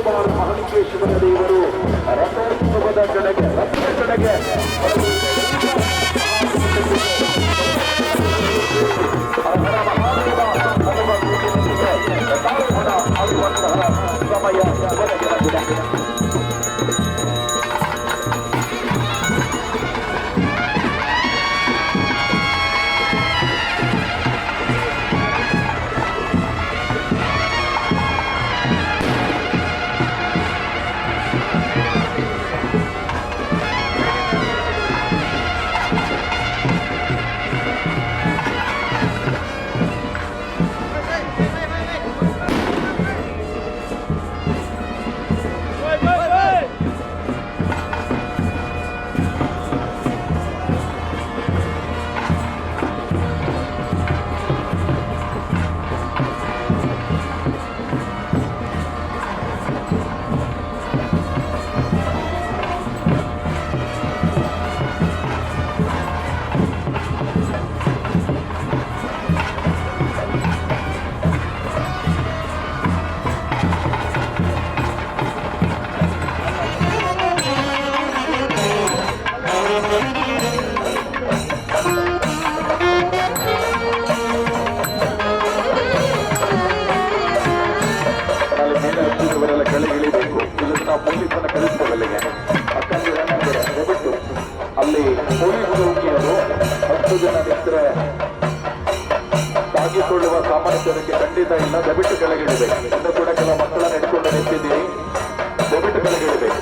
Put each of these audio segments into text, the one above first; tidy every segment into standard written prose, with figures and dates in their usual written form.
ಮಹಾಲಿಂಗೇಶ್ವರ ದೇವರು ರಥೋತ್ಸವದ ಕಡೆಗೆ, ರಥದ ಕಡೆಗೆ ಹರ ಮಹಾದೇವ ಅನ್ನುವ ಕೂಗಿನೊಂದಿಗೆ ರಥಾರೋಹಣ ಆಗುವಂತಹ ಸಮಯ ಒದಗಿ ಬಂದಿದೆ. ಅಲ್ಲಿ ಮೇಲೆ ಹತ್ತಿದವರೆಲ್ಲ ಕೆಳಗಿಳಿಬೇಕು. ಇಲ್ಲಿ ನಾವು ಪೊಲೀಸನ್ನ ಕಳಿಸ್ತೇವೆ ಅಲ್ಲಿಗೆ. ಅಕ್ಕಂದಿರ, ಅಣ್ಣಂದಿರೆ, ದಯವಿಟ್ಟು ಅಲ್ಲಿ ಪೊಲೀಸ್ ಚೌಕಿಯವರು 10 ಜನ ನಿಂತರೆ ತಾಗಿಕೊಳ್ಳುವ ಸಾಮರ್ಥ್ಯ ಅದಕ್ಕೆ ಖಂಡಿತ ಇಲ್ಲ. ದಯವಿಟ್ಟು ಕೆಳಗಿಳಿಬೇಕು. ಇನ್ನು ಕೂಡ ಕೆಲವು ಮಕ್ಕಳನ್ನ ಹಿಡ್ಕೊಂಡು ನಿಂತಿದ್ದೀನಿ. ದಯವಿಟ್ಟು ಕೆಳಗಿಳಿಬೇಕು.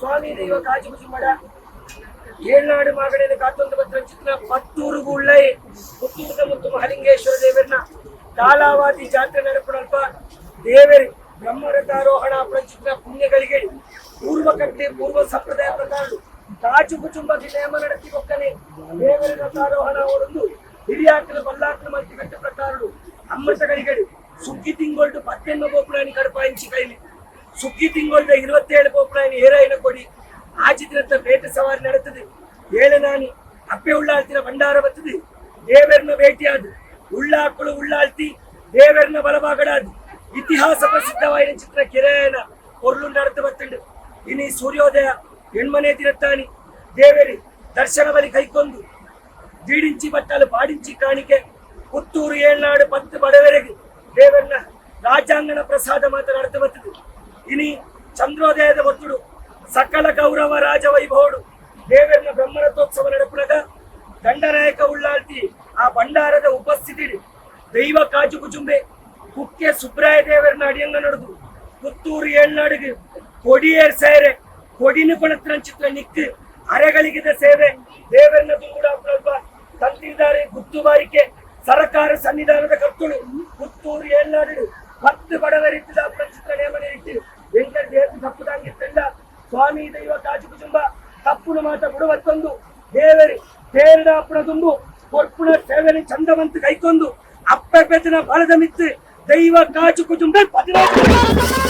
ಸ್ವಾಮಿ ದೈವ ಕಾಜಿಗುಜಿ ಮಡ ಏಳ್ನಾಡು ಮಾಗಡಿನ ಕಾತೊಂದು ಭದ್ರಂಚಿತ್ನ ಪತ್ತೂರು Kodagu ಉಳ್ಳಾಯಿ ಪುತ್ತೂರದ ಮುತ್ತು ಮಹಾಲಿಂಗೇಶ್ವರ ದೇವರನ ಕಾಲಾವಾದಿ ಜಾತ್ರೆ ನಡಪಡಲ್ಪ ದೇವರು ಬ್ರಹ್ಮರಥಾರೋಹಣ ಪ್ರಚಿತ್ರ ಪುಣ್ಯಗಳಿಗೆ ಪೂರ್ವ ಕಟ್ಟೆ ಪೂರ್ವ ಸಂಪ್ರದಾಯ ಪ್ರಕಾರ ಕಾಚು ಕುಚುಂಬ ನೇಮ ನಡತಿ ಒಕ್ಕನೆ ದೇವರ ರಥಾರೋಹಣ ಅವರೊಂದು ಹಿರಿಯಾಕಲು ಬಲ್ಲಾಕಲು ಮಲ್ತಿ ಕಟ್ಟ ಪ್ರಕಾರಡು ಅಮೃತಗಳಿಗೆ ಸುಗ್ಗಿ ತಿಂಗೊಳ್ಡು ಪತ್ತೆನ್ನ ಗೋಪುರಾಣಿ ಕಡಪಾಯಿಂಚಿ ಕೈಲಿ ಸುಗ್ಗಿ ತಿಂಗೊಳ್ದ 27 ಗೋಪುರಾಣಿ ಏರಾಯಿನ ಕೊಡಿ ಆಚಿ ದಿನತ್ತ ಬೇಟೆ ಸವಾರಿ ನಡೆತದೆ. ಏಳನಾನಿ ಅಪ್ಪೆ ಉಳ್ಳಾಳ್ತಿನ ಭಂಡಾರ ಬರ್ತದೆ. ದೇವರನ್ನ ಭೇಟಿಯಾದ ಉಳ್ಳಾಕುಳು ಉಳ್ಳಾಳ್ತಿ ದೇವರನ್ನ ಬಲಭಾಗಡಾದು ಇತಿಹಾಸ ಪ್ರಸಿದ್ಧವಾದ ಚಿತ್ರ ಕೆರೆಯನ ಕೊರ್ಲು ನಡೆದು ಬತ್ತಂಡು. ಇನಿ ಸೂರ್ಯೋದಯ ಹೆಣ್ಮನೆ ದಿನತ್ತಾನಿ ದೇವರಿ ದರ್ಶನ ಬಲಿ ಕೈಕೊಂದು ದೀಡಿಂಚಿ ಬಟ್ಟಲು ಪಾಡಿಂಚಿ ಕಾಣಿಕೆ ಪುತ್ತೂರು ಏಳ್ನಾಡು ಪತ್ತು ಬಡವರೆಗೆ ದೇವರನ್ನ ರಾಜಾಂಗಣ ಪ್ರಸಾದ ಮಾತ್ರ ನಡೆದು ಬರ್ತದೆ. ಇನಿ ಚಂದ್ರೋದಯದ ಒತ್ತುಡು ಸಕಲ ಗೌರವ ರಾಜ ವೈಭವಡು ದೇವರನ್ನ ಬ್ರಹ್ಮರಥೋತ್ಸವ ನಡಪುನಗ ದಂಡನಾಯಕ ಉಳ್ಳಾಳ್ತಿ ಆ ಭಂಡಾರದ ಉಪಸ್ಥಿತಿ ದೈವ ಕಾಜು ಕುಜುಂಬೆ ಕುಕ್ಕೆ ಸುಬ್ರಾಯ ದೇವರನ್ನ ಅಡಿಯಂಗ ನಡೆದು ಪುತ್ತೂರು ಏಳ್ನಾಡಿಗೆ ಕೊಡಿಯೇರ್ ಸೇರೆ ಕೊಡಿನ ಕೊಣತ್ರ ಚಿತ್ರ ನಿಕ್ಕು ಅರೆಗಳಿಗಿದ ಸೇವೆ ದೇವರನ್ನ ದುಂಗುಡ ಪ್ರಲ್ಪ ತಂತಿದ್ದಾರೆ ಗುತ್ತುಬಾರಿಕೆ ಸರಕಾರ ಸನ್ನಿಧಾನದ ಕರ್ತುಳು ಪುತ್ತೂರು ಏಳ್ನಾಡು 10 ಬಡವರಿದ್ದ ಚಿತ್ರ ನೇಮನೆ ಇಟ್ಟು ವೆಂಕಟ ದೇಹ ತಪ್ಪುದಂಗಿತ್ತಂಡ ಸ್ವಾಮಿ ದೈವ ಕಾಜು ಕುಜುಂಬ ತಪ್ಪುನ ಮಾತ ಬಿಡುವತ್ತೊಂದು ದೇವರಿ ತೇರಡ ಅಪ್ಪಣ ತುಂಬು ಕೊರ್ಪುಣ ಸೇವೆನೆ ಚಂದವಂತ ಕೈಕೊಂದು ಅಪ್ಪೆ ಪೆದ್ದನ ಬಾಳದ ಮಿತ್ತು ದೈವ ಕಾಜು ಕುಜುಂಬ 14.